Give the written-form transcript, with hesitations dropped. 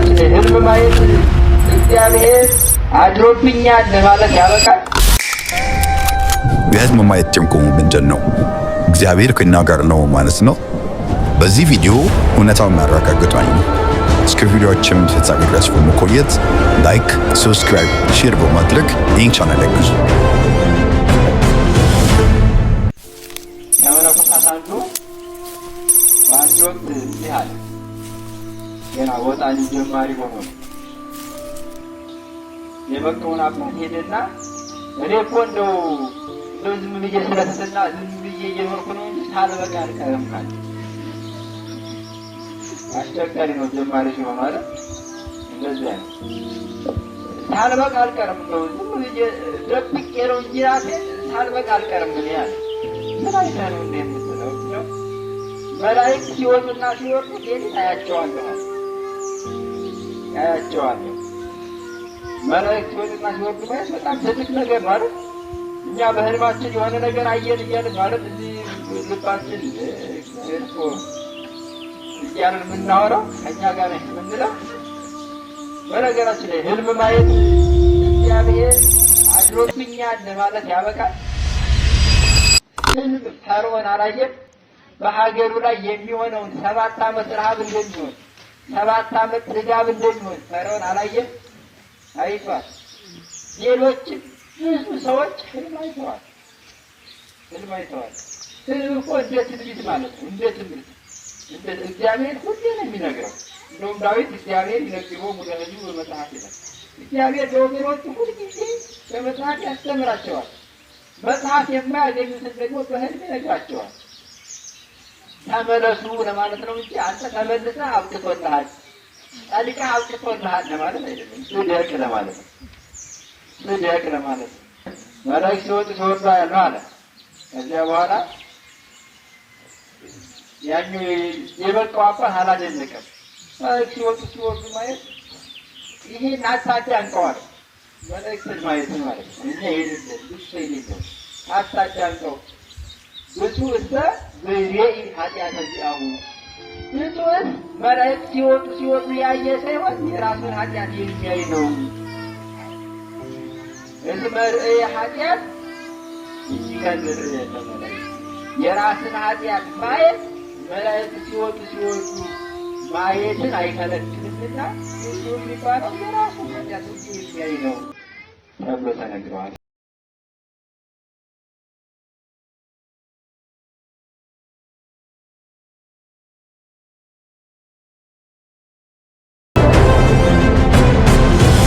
በነገራችን ላይ ህልም ማየት እግዚአብሔር አድሮብኛል ለማለት ያበቃል። የህልም ማየት ትርጉሙ ምንድን ነው? እግዚአብሔር ከእኛ ጋር ነው ማለት ነው። በዚህ ቪዲዮ እውነታውን እናረጋግጣለን። እስከ ቪዲዮአችን ፍጻሜ ድረስ በመቆየት like፣ subscribe፣ share በማድረግ ይህን ቻናል ያግዙ። ከመነኮሳት አንዱ በአንድ ወቅት እንዲህ አለ። ገና ወጣኒ ጀማሪ ሆኖ ነው የበቃውን አባት ሄደና እኔ እኮ እንደው እንደው ዝም ብዬ ስለተሰና ዝም ብዬ እየኖርኩ ነው እንጂ ሳልበቃ አልቀርም ካለ አስቸጋሪ ነው። ጀማሪ ሲሆን ማለት እንደዚያ ነው። ሳልበቃ አልቀርም እንደው ዝም ብዬ ደብቄ ነው እንጂ ራሴን ሳልበቃ አልቀርም እኔ አለ። ምን አይተህ ነው እንደ የምትለው? መላእክት ሲወጡና ሲወርዱ ሌሊት አያቸዋለሁ አያቸዋለሁ። መላእክት ሲወጡና ሲወርዱ ማየት በጣም ትልቅ ነገር ማለት እኛ በህልማችን የሆነ ነገር አየን እያልን ማለት እዚህ ልባችን እግዚአብሔር እኮ እያልን የምናወራው ከእኛ ጋር ነው የምንለው። በነገራችን ላይ ህልም ማየት እግዚአብሔር አድሮብኛል ለማለት ያበቃል። ህልም ፈርዖን አላየም? በሀገሩ ላይ የሚሆነውን 7 ዓመት ረሃብ እንደሚሆን 7 ዓመት ጥጋብ እንደሚሆን ፈርዖን አላየም? አይቷል። ሌሎችም ብዙ ሰዎች ህልም አይተዋል። ህልም አይተዋል። ህልም እኮ እንደ ትንቢት ማለት ነው። እንደ ትንቢት እንደ እግዚአብሔር ሁሌ ነው የሚነግረው። እንደውም ዳዊት እግዚአብሔር ይነግሮሙ ለሕዝቡ በመጽሐፍ ይላል። እግዚአብሔር ለወገኖቹ ሁልጊዜ በመጽሐፍ ያስተምራቸዋል። መጽሐፍ የማያገኙትን ደግሞ በህልም ይነግራቸዋል። ተመለሱ ለማለት ነው እንጂ አንተ ተመልሰህ አብቅቶልሃል፣ ጸድቀህ አብቅቶልሃል ለማለት አይደለም። ጽደቅ ለማለት ነው። ጽደቅ ለማለት ነው። መላእክት ሲወጡ ሲወርዱ አያለሁ አለ። ከዚያ በኋላ ያኛው የበቃው አባት አላደነቀም። መላእክት ሲወጡ ሲወርዱ ማየት ይሄን አታዳንቀው አለ። መላእክትን ማየት ማለት ነው። እኛ የሌለን ብዙ ሰው የሌለው አታዳንቀው። ብፁዕ እሰ ዘይሬኢ ኃጢአተ ዚአሁ፣ ብፁዕስ መላእክት ሲወጡ ሲወርዱ ያየ ሳይሆን የራሱን ኃጢአት የሚያይ ነው። እስመ ርእየ ኃጢአት ኢይከልእ ርእየተ መላእክት፣ የራስን ኃጢአት ማየት መላእክት ሲወጡ ሲወርዱ ማየትን አይከለክልምና ብፁዕ የሚባለው የራሱን ኃጢአት የሚያይ ነው ተብሎ ተነግሯል።